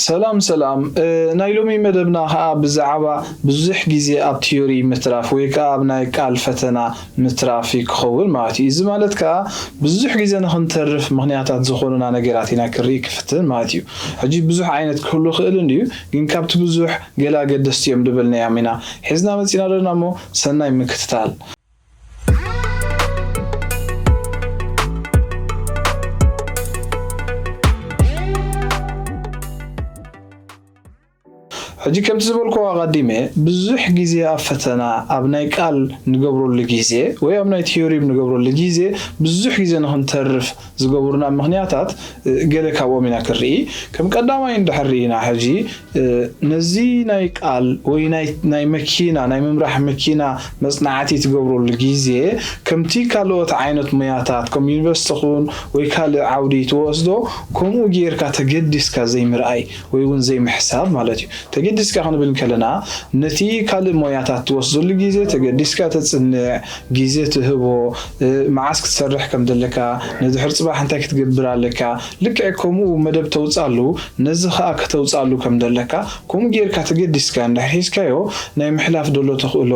ሰላም ሰላም። እ፣ ናይ ሎሚ መደብና ኸኣ ብዛዕባ ብዙሕ ግዜ ኣብ ቲዮሪ ምትራፍ ወይ ከኣ ኣብ ናይ ቃል ፈተና ምትራፍ እዩ ክኸውን ማለት እዩ። እዚ ማለት ከኣ ብዙሕ ግዜ ንኽንተርፍ ምኽንያታት ዝኾኑና ነገራት ኢና ክርኢ ክፍትን ማለት እዩ። ሕጂ ብዙሕ ዓይነት ክህሉ ይኽእል እንድዩ፣ ግን ካብቲ ብዙሕ ገለ ኣገደስቲ እዮም ዝበልናዮም ኢና ሒዝና መጺና ዘለና እሞ ሰናይ ምክትታል። ሕጂ ከምቲ ዝበልኩ ኣቐዲመ፣ ብዙሕ ግዜ ኣብ ፈተና ኣብ ናይ ቃል ንገብረሉ ግዜ ወይ ኣብ ናይ ቲዮሪ ንገብረሉ ግዜ ብዙሕ ግዜ ንኽንተርፍ ዝገብሩና ምኽንያታት፣ እ፣ ገለ ካብኦም ኢና ክንርኢ። ከም ቀዳማይ እንድሕር ርኢና ሕጂ፣ እ፣ ነዚ ናይ ቃል ወይ ናይ፣ ናይ መኪና፣ ናይ ምምራሕ መኪና መጽናዕቲ ትገብረሉ ግዜ ከምቲ ካልኦት ዓይነት ሞያታት ከም ዩኒቨርሲቲ ኹን ወይ ካልእ ዓውዲ ትወስዶ ከምኡ ጌርካ ተገዲስካ ዘይምርኣይ ወይ እውን ዘይምሕሳብ ማለት እዩ። ተገዲስካ ክንብል እንከለና ነቲ ካልእ ሞያታት ትወስደሉ ግዜ ተገዲስካ ተጽንዕ፣ ግዜ ትህቦ፣ እ፣ መዓስ ክትሰርሕ ከም ዘለካ፣ ንድሕር ጽባሕ እንታይ ክትገብር ኣለካ፣ ልክዕ ከምኡ መደብ ተውጻሉ፣ ነዚ ኸኣ ከተውጻሉ ከም ዘለካ፣ ከምኡ ጌርካ ተገዲስካ እንድሕር ሒዝካዮ ናይ ምሕላፍ ደሎ ተኽእሎ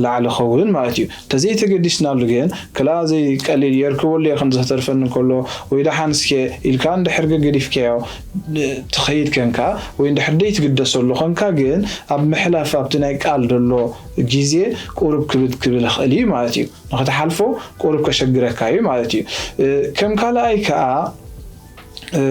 ላዕሊ ኸውን ማለት እዩ። ተዘይተገዲስናሉ ግን ክላ ዘይቀሊል የርክበሉ እየ ክንዘተርፈኒ እንከሎ ወይ ደሓን እስከ ኢልካ እንድሕር ገገዲፍካዮ ትኸይድ ከንካ ወይ እንድሕር ደይትግደሰሉ ከንካ ግን ኣብ ምሕላፍ ኣብቲ ናይ ቃል ደሎ ግዜ ቁሩብ ክብድ ክብል ይኽእል እዩ ማለት እዩ። ንኽትሓልፎ ቁሩብ ከሸግረካ እዩ ማለት እዩ። እ፣ ከም ካልኣይ ከኣ፣ እ፣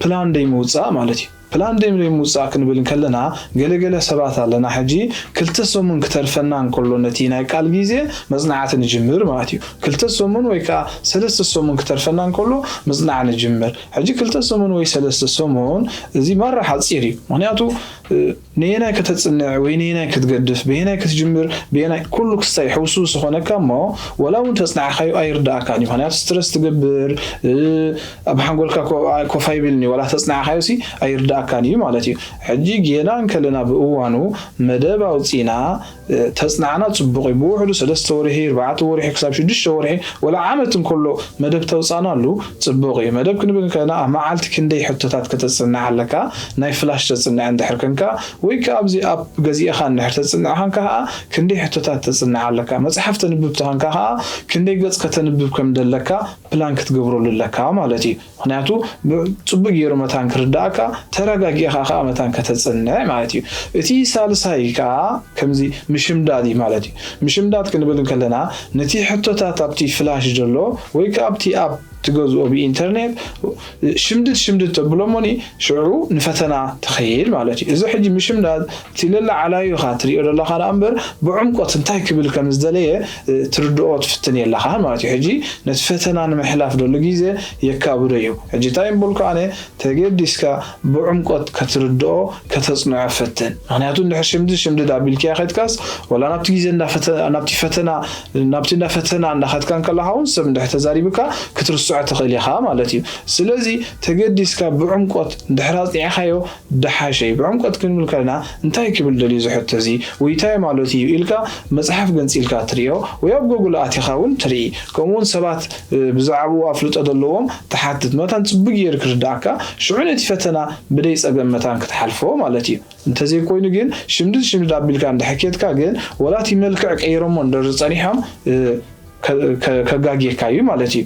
ፕላን ደይ ምውጻእ ማለት እዩ። ፕላን ደይ ምውጻእ ክንብል እንከለና ገለገለ ሰባት ኣለና። ሕጂ ክልተ ሰሙን ክተርፈና እንከሎ ነቲ ናይ ቃል ግዜ መጽናዕቲ ንጅምር ማለት እዩ። ክልተ ሰሙን ወይ ከኣ ሰለስተ ሰሙን ክተርፈና እንከሎ ምጽናዕ ንጅምር። ሕጂ ክልተ ሰሙን ወይ ሰለስተ ሰሙን እዚ ማራ ሓጺር እዩ። ምኽንያቱ፣ እ፣ ነየናይ ከተጽንዕ ወይ ነየናይ ክትገድፍ፣ በየናይ ክትጅምር፣ በየናይ ኩሉ ክስታይ ሕውስውስ ዝኾነካ እሞ፣ ወላ እውን ተጽናዕካዮ ኣይርድኣካን እዩ። ምኽንያቱ ስትረስ ትገብር፣ እ፣ ኣብ ሓንጎልካ ኮ-፣ ኮፍ ኣይብልን እዩ። ወላ ተጽናዕካዮ ሲ ኣይርድኣካን እዩ ማለት እዩ። ሕጂ ጌና እንከለና ብእዋኑ መደብ ኣውጺና፣ እ፣ ተጽናዕና ጽቡቕ እዩ። ብውሕዱ ሰለስተ ወርሒ፣ ኣርባዕተ ወርሒ ክሳብ ሽዱሽተ ወርሒ፣ ወላ ዓመት እንከሎ መደብ ተውጻእናሉ ጽቡቕ እዩ። መደብ ክንብል እንከለና ኣብ መዓልቲ ክንደይ ሕቶታት ከተጽንዕ ኣለካ? ናይ ፍላሽ ተጽንዕ እንድሕር ከንካ፣ ወይ ከኣ ኣብዚ ኣብ ገዚእኻ እንድሕር ተጽንዕ ከንካ ከኣ ክንደይ ሕቶታት ተጽንዕ ኣለካ? መጽሓፍ ተንብብ ተኸንካ ከኣ ክንደይ ገጽ ከተንብብ ከም ዘለካ ፕላን ክትገብረሉ ኣለካ ማለት እዩ። ምኽንያቱ ብ-፣ ጽቡቅ ገይሩ መታን ክርድኣካ፣ ተረጋጊእኻ ከኣ መታን ከተጽንዕ ማለት እዩ። እቲ ሳልሳይ ከኣ ከምዚ ምሽምዳድ እዩ ማለት እዩ። ምሽምዳድ ክንብል እንከለና፣ ነቲ ሕቶታት ኣብቲ ፍላሽ ዘሎ ወይ ከኣ ኣብቲ ኣብ ትገዝኦ ብኢንተርኔት ሽምድድ ሽምድድ ተብሎ እሞኒ ሽዑ ንፈተና ትኸይድ ማለት እዩ። እዚ ሕጂ ምሽምዳድ እቲ ለላዕላዩ ኢኻ ትሪኦ ዘለኻ ደኣ እምበር፣ ብዕምቆት እንታይ ክብል ከም ዝደለየ፣ እ፣ ትርድኦ ትፍትን የለኻን ማለት እዩ። ሕጂ ነቲ ፈተና ንምሕላፍ ደሎ ግዜ የካብዶ እዩ። ሕጂ እንታይ እምበልኩ ኣነ፣ ተገዲስካ ብዕምቆት ከትርድኦ፣ ከተጽንዖ ፈትን። ምኽንያቱ እንድሕር ሽምድድ ሽምድድ ኣቢልካያ ኸድካስ፣ ወላ ናብቲ ግዜ እንዳ ፈተ-፣ ናብቲ ፈተና፣ ናብቲ እንዳ ፈተና እንዳኸድካ እንከለኻ እውን ሰብ እንድሕር ተዛሪብካ ክትርስዖ ትኽእል ኢኻ ማለት እዩ። ስለዚ ተገዲስካ ብዕምቆት እንድሕር ኣጽኒዕኻዮ፣ ደሓሸ እዩ። ብዕምቆት ክንብል ከለና፣ እንታይ ክብል ደልዩ እዚ ሕቶ እዚ? ወይ እንታይ ማለት እዩ? ኢልካ መጽሓፍ ገንጺልካ ትርእዮ፣ ወይ ኣብ ጎግል ኣቲኻ እውን ትርኢ። ከምኡ እውን ሰባት፣ እ፣ ብዛዕባኡ ኣፍልጦ ዘለዎም ትሓትት። መታን ጽቡቕ ገይሩ ክርድኣካ፣ ሽዑ ነቲ ፈተና ብደይ ጸገም መታን ክትሓልፎ ማለት እዩ። እንተዘይኮይኑ ግን፣ ሽምድድ ሽምድድ ኣቢልካ እንድሕር ኬድካ ግን፣ ወላ እቲ መልክዕ ቀይሮሞ እንድሕር ጸኒሖም፣ እ፣ ከ-፣ ከ-፣ ከጋግየካ እዩ ማለት እዩ።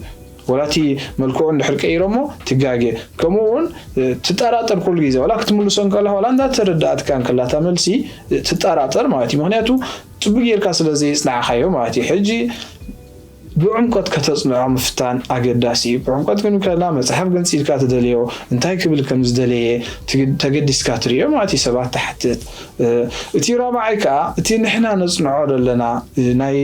ወላ እቲ መልክዑ እንድሕር ቀይሮሞ ትጋገ። ከምኡ እውን፣ እ፣ ትጠራጠር ኩሉ ግዜ። ወላ ክትምልሶ እንከለኻ፣ ወላ እንዳተረዳኣትካ እንከላ እታ መልሲ፣ እ፣ ትጠራጠር ማለት እዩ። ምኽንያቱ፣ ጽቡቅ ጌርካ ስለ ዘየጽናዕካዮ ማለት እዩ። ሕጂ ብዕምቆት ከተጽንዖ ምፍታን ኣገዳሲ እዩ። ብዕምቆት ክንብል ከለና፣ መጽሓፍ ገንጺልካ ትደልዮ፣ እንታይ ክብል ከም ዝደለየ ትግ-፣ ተገዲስካ ትርእዮ ማለት እዩ። ሰባት ትሓትት። እ፣ እቲ ራብዓይ ከኣ፣ እቲ ንሕና ነጽንዖ ዘለና፣ እ፣ ናይ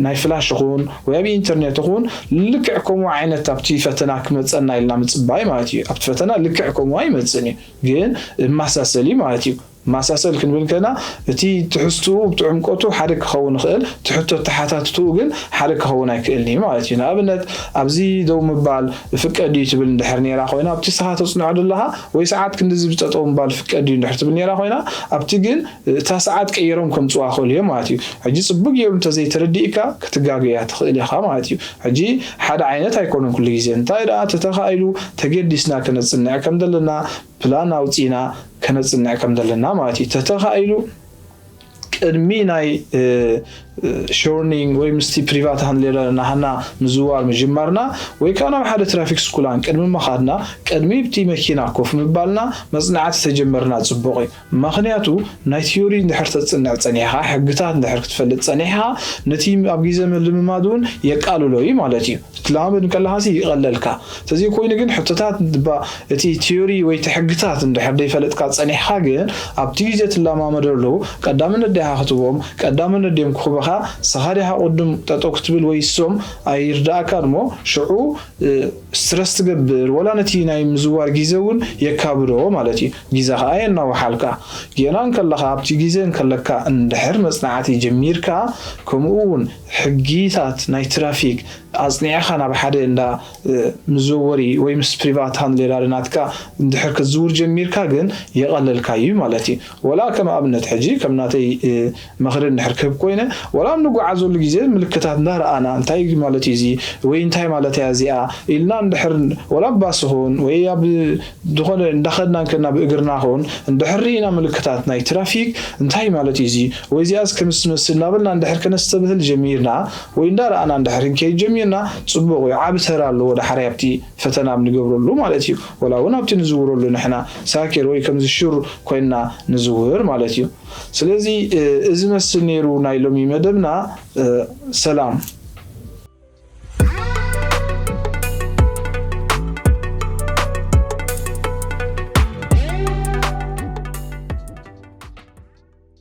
ናይ ፍላሽ ይኹን ወይ ኣብ ኢንተርኔት ይኹን ልክዕ ከምኡ ዓይነት ኣብቲ ፈተና ክመጸና ኢልና ምጽባይ ማለት እዩ። ኣብቲ ፈተና ልክዕ ከምኡ ኣይመጽእን እዩ፣ ግን እመሳሰል እዩ ማለት እዩ። ማሳሰል ክንብል ከና እቲ ትሕዝትኡ ብቲ ዕምቆቱ ሓደ ክኸውን ይኽእል፣ ትሕቶ ተሓታትትኡ ግን ሓደ ክኸውን ኣይክእልን እዩ ማለት እዩ። ንኣብነት ኣብዚ ደው ምባል ፍቀድ እዩ ትብል እንድሕር ነይራ ኮይና ኣብቲ ንስኻ ተፅንዖ ዘለኻ ወይ ሰዓት ክንድዚ ብጠጠው ምባል ፍቀድ እዩ እንድሕር ትብል ነይራ ኮይና ኣብቲ ግን እታ ሰዓት ቀይሮም ከምፅዋ ክእሉ እዮም ማለት እዩ። ሕጂ ፅቡቅ ገይሩ እንተዘይተረዲእካ ክትጋገያ ትኽእል ኢኻ ማለት እዩ። ሕጂ ሓደ ዓይነት ኣይኮነን ኩሉ ግዜ እንታይ ደኣ ተተኻኢሉ ተገዲስና ከነፅንዕ ከም ዘለና ፕላን ኣውፂና ከነፅንዕ ከም ዘለና ማለት እዩ። ተተኻኢሉ ቅድሚ ናይ ሾርኒንግ ወይ ምስቲ ፕሪቫት ሃንድሌር ናህና ምዝዋር ምጅማርና ወይ ከዓ ናብ ሓደ ትራፊክ ስኩላን ቅድሚ ምኻድና ቅድሚ ብቲ መኪና ኮፍ ምባልና መፅናዕቲ ተጀመርና ፅቡቕ እዩ። ምክንያቱ ናይ ቲዮሪ እንድሕር ተፅንዕ ፀኒሕኻ ሕግታት እንድሕር ክትፈልጥ ፀኒሕኻ ነቲ ኣብ ግዜ ምልምማድ እውን የቃልሎ እዩ ማለት እዩ። ትለማመድ ከለኻሲ ይቐለልካ። ተዘይኮይኑ ግን ሕቶታት እቲ ቲዮሪ ወይ እቲ ሕግታት እንድሕር ዘይፈለጥካ ፀኒሕኻ ግን ኣብቲ ግዜ ትለማመደሉ ቀዳምነት ዲኻ ክትቦም ቀዳምነት ድዮም ክኹበኻ ንስኻ ዲኻ ቅድም ጠጠው ክትብል ወይ እሶም ኣይርዳእካን እሞ ሽዑ ስትረስ ትገብር ወላ ነቲ ናይ ምዝዋር ግዜ እውን የካብዶ ማለት እዩ። ግዜ ከዓ የናውሓልካ። ጌና እንከለኻ ኣብቲ ግዜ እንከለካ እንድሕር መፅናዕቲ ጀሚርካ ከምኡ እውን ሕጊታት ናይ ትራፊክ ኣፅኒዕኻ ናብ ሓደ እንዳ ምዘወሪ ወይ ምስ ፕሪቫት ሃንድሌር ናትካ እንድሕር ክትዝውር ጀሚርካ ግን የቐለልካ እዩ ማለት እዩ። ወላ ከም ኣብነት ሕጂ ከም ናተይ ምኽሪ እንድሕር ክህብ ኮይነ ወላ ኣብ ንጓዓዘሉ ግዜ ምልክታት እንዳረኣና እንታይ ማለት እዩ እዚ ወይ እንታይ ማለት እያ እዚኣ ኢልና እንድሕር ወላ ኣብ ባስ ኹን ወይ ኣብ ዝኾነ እንዳኸድና እንከና ብእግርና ኹን እንድሕር ርኢና ምልክታት ናይ ትራፊክ እንታይ ማለት እዩ እዚ ወይ እዚኣስ ከምስ ትመስል እናበልና እንድሕር ከነስተብህል ጀሚርና ወይ እንዳረኣና እንድሕር ክንከይድ ጀሚርና ፅቡቕ እዩ። ዓቢ ተራ ኣለዎ ዳሕራይ ኣብቲ ፈተና ኣብ ንገብረሉ ማለት እዩ። ወላ እውን ኣብቲ ንዝውረሉ ንሕና ሳኬር ወይ ከምዚ ሹር ኮይንና ንዝውር ማለት እዩ። ስለዚ እዚ መስል ነይሩ ናይ ሎሚ መደብና። ሰላም።